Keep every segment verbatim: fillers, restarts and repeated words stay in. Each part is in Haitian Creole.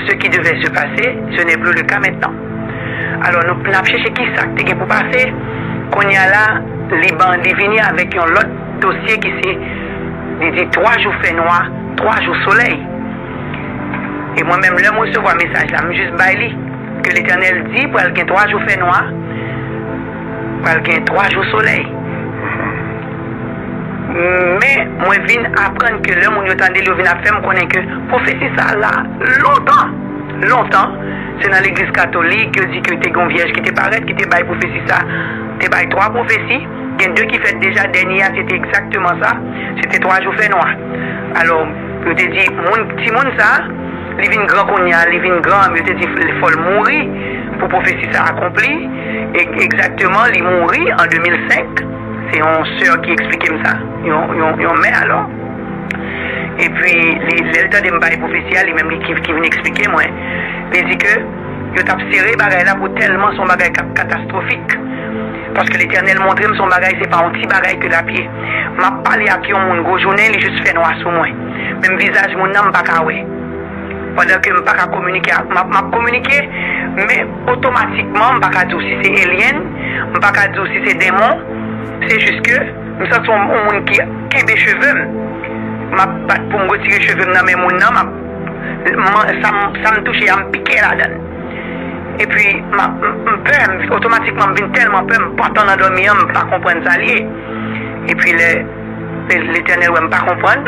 Ce qui devait se passer, ce n'est plus le cas maintenant. Alò, nou n ap chèche ki sa k te gen pou pase. Kounye a la, li ban, li vini avèk yon lòt dosye ki se, li di twa jou fènwa, twa jou solèy. E mwen menm, lè m resevwa mesaj la, m jis bay li ke Letènèl di pral gen twa jou fènwa, pral gen twa jou solèy. Men, mwen vin aprann ke lè moun yo tande l, yo vin ap fè m konnen ke pwofesi sa a la lontan, lontan, se nan legliz katolik, yo di ke te gen yon vyèj ki te parèt, ki te bay pwofesi sa, te bay twa pwofesi, gen de ki fèt deja, dènye a, se te egzakteman sa, se te twa jou fènwa. Alò, yo te di, moun, timoun sa, li vin gran kounye a, li vin gran, yo te di, fò l mouri pou pwofesi sa akonpli, e egzakteman, li mouri an de mil senk. Se yon sè ki eksplike m sa, yon, yon, yon mè alò. Epi, li, lè l tande m bay pwofesi a, li menm li ki, ki vin eksplike mwen. Li di ke yo t ap sere bagay la pou tèlman se yon bagay k ap katastwofik. Paske Letènèl montre m se yon bagay, se pa yon ti bagay ke l ap ye. M ap pale ak yon moun gwo jounen, li jis fè nwa sou mwen. Menm vizaj moun nan, m pa ka wè. Pandan ke m pa ka kominike ak, m ap, m ap kominike, men otomatikman, m pa ka di w si se alien, m pa ka di w si se denmon, se jis ke m santi yon, yon moun ki kenbe cheve m. M ap bat pou m retire cheve m nan men moun nan, m ap, man, sa m, sa m touche a, m pike ladan l. Epi, m ap, m, m pè, m, otomatikman, m vin tèlman pè, m pantan nan dòmi an, m pa konprann sa l ye. Epi, lè, lè Letènèl wè m pa konprann,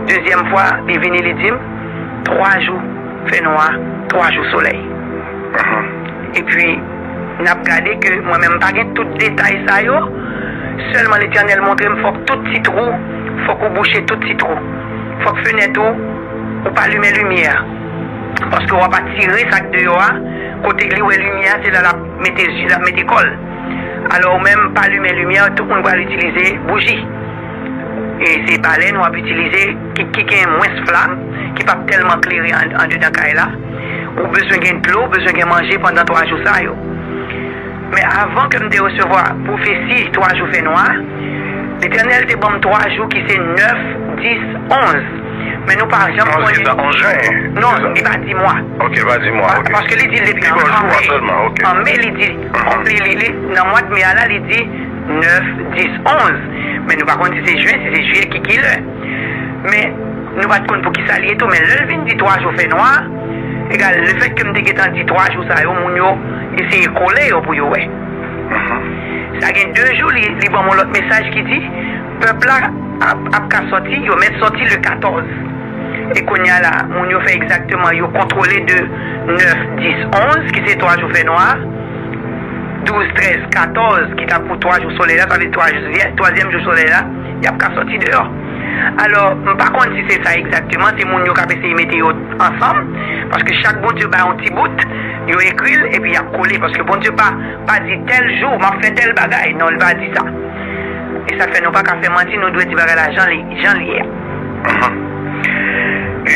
dezyèm fwa, li vini, li di m, twa jou fènwa, twa jou solèy. Epi, n ap gade ke mwen menm, m pa gen tout detay sa yo, sèlman Letènèl montre m, fòk tout ti twou, fòk ou bouche tout ti twou. Fòk fenèt ou, ou pa limen limyè. Paske w ap atire sa k deyò a, kote li wè limyè a, se la l ap mete, l ap mete kò l. Alò, ou menm, pa limen limyè, tout moun pral itilize bouji. E se balèn w ap itilize ki, ki gen mwens flam, ki p ap tèlman klere an, andedan kay la. Ou bezwen gen dlo, ou bezwen gen manje pandan twa jou sa yo. Men avan ke m te resevwa pwofesi twa jou fènwa, Letènèl te ban m twa jou ki se nèf, dis, onz. Men nou pa janm konnen. Onz ki sa, onz jen? Non, li pa di mwa. Ok, li pa di mwa, ok. Paske li di l depi an, an me. An me, li di, li, li, li, nan mwa de me a la, li di nèf, dis, onz. Men nou pa konn si se jen, si se jiyè, ki, ki lè. Men nou pa t konn pou ki sa li ye tou, men lè l vin di twa jou fènwa, egal, lefètke m te gentan di twa jou sa yo, moun yo eseye kole yo pou yo wè. Sa gen de jou, li, li ban m yon lòt mesaj ki di, pèp la ap, ap ka sòti, yo mèt sòti le katòz. E kounye a la, moun yo fè egzakteman, yo kontwole de nèf, dis, onz, ki se twa jou fènwa, douz, trèz, katòz, ki ta pou twa jou solèy la, sa vle di twa jou vyèj, twazyèm jou solèy la, y ap ka sòti deyò. Alò, m pa konn si se sa egzakteman, se moun yo k ap eseye mete yo ansanm, paske chak Bondye bay yon ti bout, yo ekri l, epi y ap kole, paske Bondye pa, pa di tèl jou, m ap fè tèl bagay, non, li pa di sa. E sa fè nou pa ka fè manti, nou dwe di bagay la jan li, jan li ye. Mhm. E,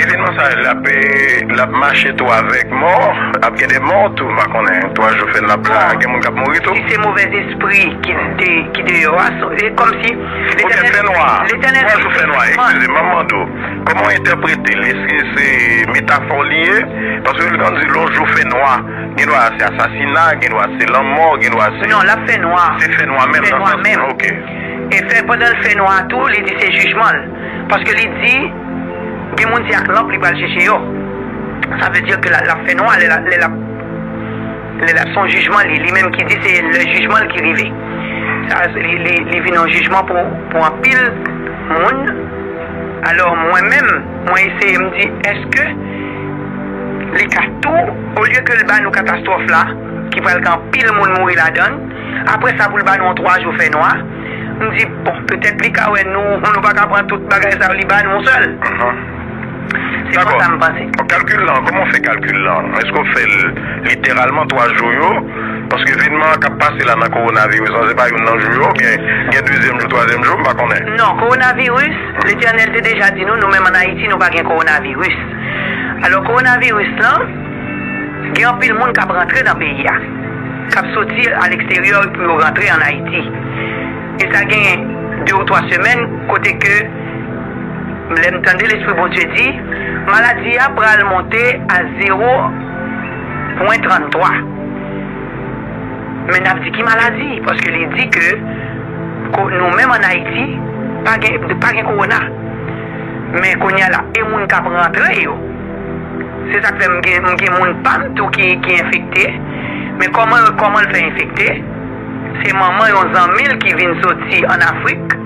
evènman sa, l ap, e, l ap mache tou avèk mò, ap gen de mò tou, m pa konnen, twa jou fènwa la, gen moun k ap mouri tou. Si se movèzespri ki de, ki deyò a, e kòmsi Letènèl, fènwa. Letènèl, twa jou fènwa, eskize, m ap mande w, kòman w entèprete l? Èske se metafò li ye? Paske lè w di l yon jou fènwa, gen dwa se asasina, gen dwa se lanmò, gen dwa se... Non, l ap fè nwa. Se fènwa menm, nan sans, ok. E fè, pandan l fè nwa tou, li di se jijman l. Paske li di, gen moun se ak lanp li pral chèche yo. Sa vle di ke l, l ap fè nwa, lè l, lè l ap, lè l ap se yon jijman li, li menm ki di se lè jijman l ki rive. Sa, li, li, li vin yon jijman pou, pou anpil moun. Alò, mwen menm, mwen eseye m di, èske li ka tou, olye ke l ba nou katastwòf la, ki pral gen anpil moun mouri ladan l, apre sa pou l ba nou yon twa jou fè nwa, m di, bon, petèt li ka wè nou, nou pa ka pran tout bagay sa yo li ba nou yon sèl. Mhm. Se konsa m panse. Dakò. Kalkil lan, kòman w fè kalkil lan? Èske w fè l literalman twa jou yo? Paske evènman k ap pase la nan kowonaviris lan, se pa youn nan jou yo, oubyen gen dezyèm jou, twazyèm jou, m pa konnen. Non, kowonaviris, Letènèl te deja di nou, nou menm ann Ayiti, nou pa gen kowonaviris. Alò, kowonaviris lan, gen anpil moun k ap rantre nan peyi a, k ap soti aleksteryè pou yo rantre ann Ayiti. E sa gen de ou twa semèn, kote ke, lè m tande Lespri Bondye di, Maladi a pral monte a zewo pwen tranntwa. Men n ap di ki maladi, paske li di ke ko- nou menm ann Ayiti, pa gen, pa gen kowona. Men kounye a la, e moun k ap rantre yo, se sa k fè m gen, m gen moun pa m tou ki, ki enfekte. Men kòman, kòman l fè enfekte? Se manman yon zanmi l ki vin soti ann Afrik,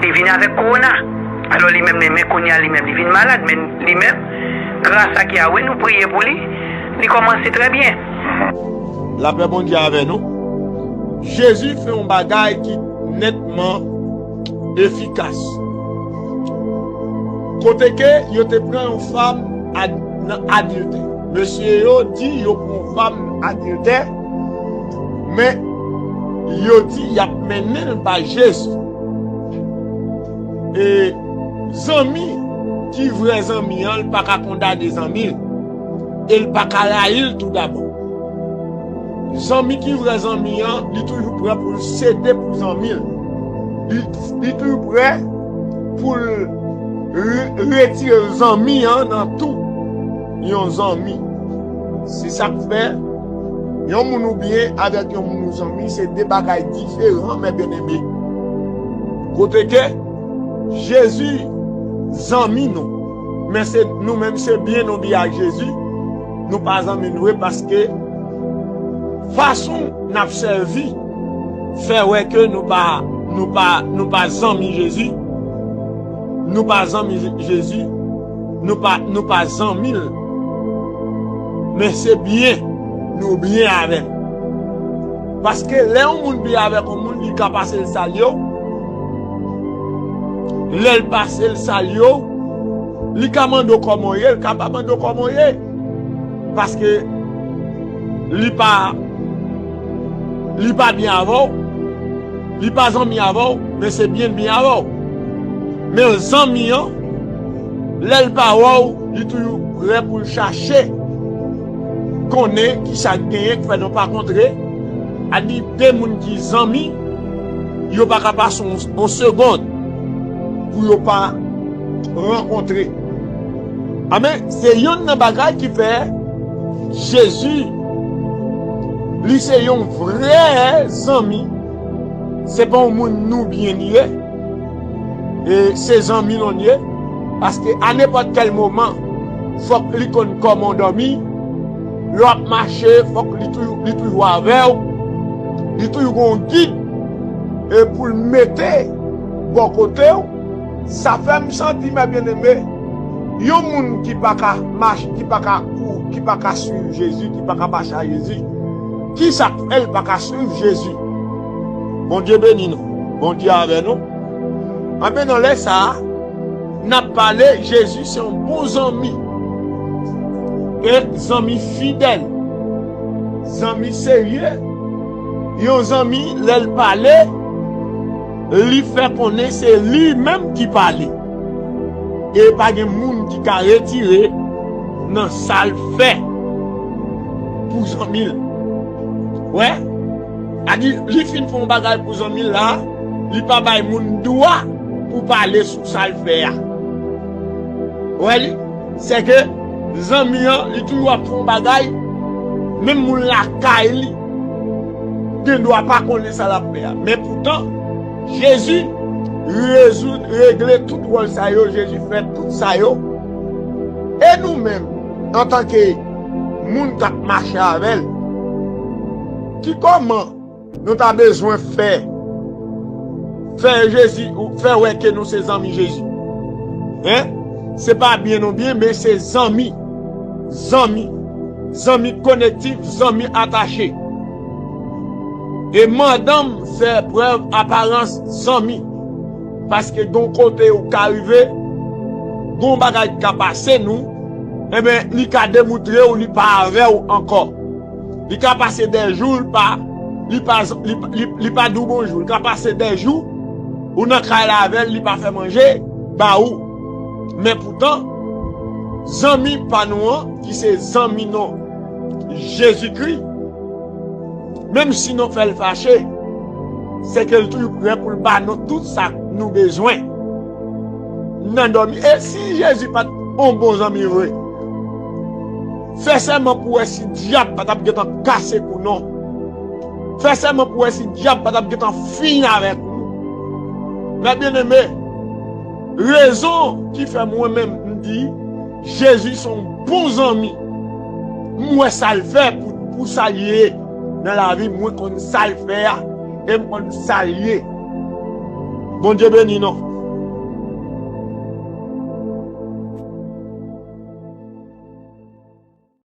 li vin avèk kowona. Alò, li menm, li, men kounye a, li menm, li vin malad, men li menm, gras a Yahweh, nou priye pou li, li kòmanse trè byen. Lapè Bondye avè nou. Jezi fè yon bagay ki nètman efikas. Kote ke yo te pran yon fanm ad- nan adiltè. Mesye yo di yo pran yon fanm adiltè, men yo di y ap mennen l bay Jezi. E zanmi ki vrè zanmi an, li pa ka kondane zanmi l. E li pa ka rayi l toudabò. Zanmi ki vrè zanmi an, li toujou prè pou l sede pou zanmi l. Li, li toujou prè pou l re- retire zanmi an nan tou yon zanmi. Se sa k fè yon moun ou byen avèk yon moun ou zanmi, se de bagay diferan, mè byeneme. Kote ke Jezi zanmi nou, men se nou menm se byen nou byen ak Jezi, nou pa zanmi l vre, paske fason n ap sèvi fè wè ke nou pa, nou pa, nou pa zanmi Jezi. Nou pa zanmi Je- Jezi. Nou pa, nou pa zanmi l. Men se byen nou byen avè l. Paske lè yon moun byen avèk yon moun, li ka pase l salye w. Lè l pase l salye w, li ka mande w kòman w ye, li ka pa mande w kòman w ye. Paske li pa, li pa byen avè w, li pa zanmi avè w, men se byen l byen avè w. Men zanmi an, lè l pa wè w, li toujou prè pou l chache konnen kisa k genyen k fè nou pa kontre. A di de moun ki zanmi, yo pa ka pase yon, yon segonn pou yo pa rankontre. Amen. Se yonn nan bagay ki fè Jezi, li se yon vrè zanmi. Se pa yon moun nou byen li ye. E se zanmi nou l ye. Paske a nenpòt kèl moman, fòk li konn kòman w dòmi. Lè w ap mache, fòk li toujou, li toujou avè w. Li toujou gen yon gid, e pou l mete bò kote w. Sa fè m santi, mè byeneme, yon moun ki pa ka mache, ki pa ka kou, ki pa ka swiv Jezi, ki pa ka mache a Jezi, kisa k fè l pa ka swiv Jezi? Bondye beni nou. Bondye avè nou. Anben, nan lè sa a, n ap pale, Jezi se yon bon zanmi. E zanmi fidèl. Zanmi serye. Yon zanmi, lè l pale, li fè konnen se li menm ki pale. E pa gen moun ki ka retire nan sa l fè pou zanmi l. Wè? A di, li fin fè yon bagay pou zanmi l la, li pa bay moun dwa pou pale sou sa l fè a. Wè li? Sèke zanmi an, li toujou ap fè yon bagay, menm moun lakay li gen dwa pa konnen sa l ap fè a. Men poutan, Jezi rezoud, regle tout wòl sa yo, Jezi fè tout sa yo. E nou menm, antanke moun k ap mache avè l, ki kòman nou ta bezwen fè, fè Jezi, fè wè ke nou se zanmi Jezi? Hein? Se pa byen non byen, men se zanmi. Zanmi. Zanmi konektif, zanmi atache. E madanm fè prèv aparans zanmi. Paske gon kote ou ka rive, gon bagay ki ka pase nou, enben, li ka demoutre w li pa avè w ankò. Li ka pase dè jou, li pa, li pa, li, li, li pa di w bonjou. Li ka pase dè jou, ou nan kay la avè l, li pa fè manje ba ou. Men poutan, zanmi pa nou an, ki se zanmi nou, Jezikri, menm si nou fè l fache, se ke l toujou prè pou l ba nou tout sa nou bezwen nan dòmi. E si Jezi pa t yon bon zanmi vre. Fè sèman pou wè si dyab pa t ap gentan kase kou non. Fè sèman pou wè si dyab pa t ap gentan fini avèk ou. Mè byeneme, rezon ki fè mwen menm m di Jezi se yon bon zanmi. M wè sa l fè pou, pou sa l ye nan lavi, mwen konn sa l fè a, e m konn sa l ye. Bondye beni nou.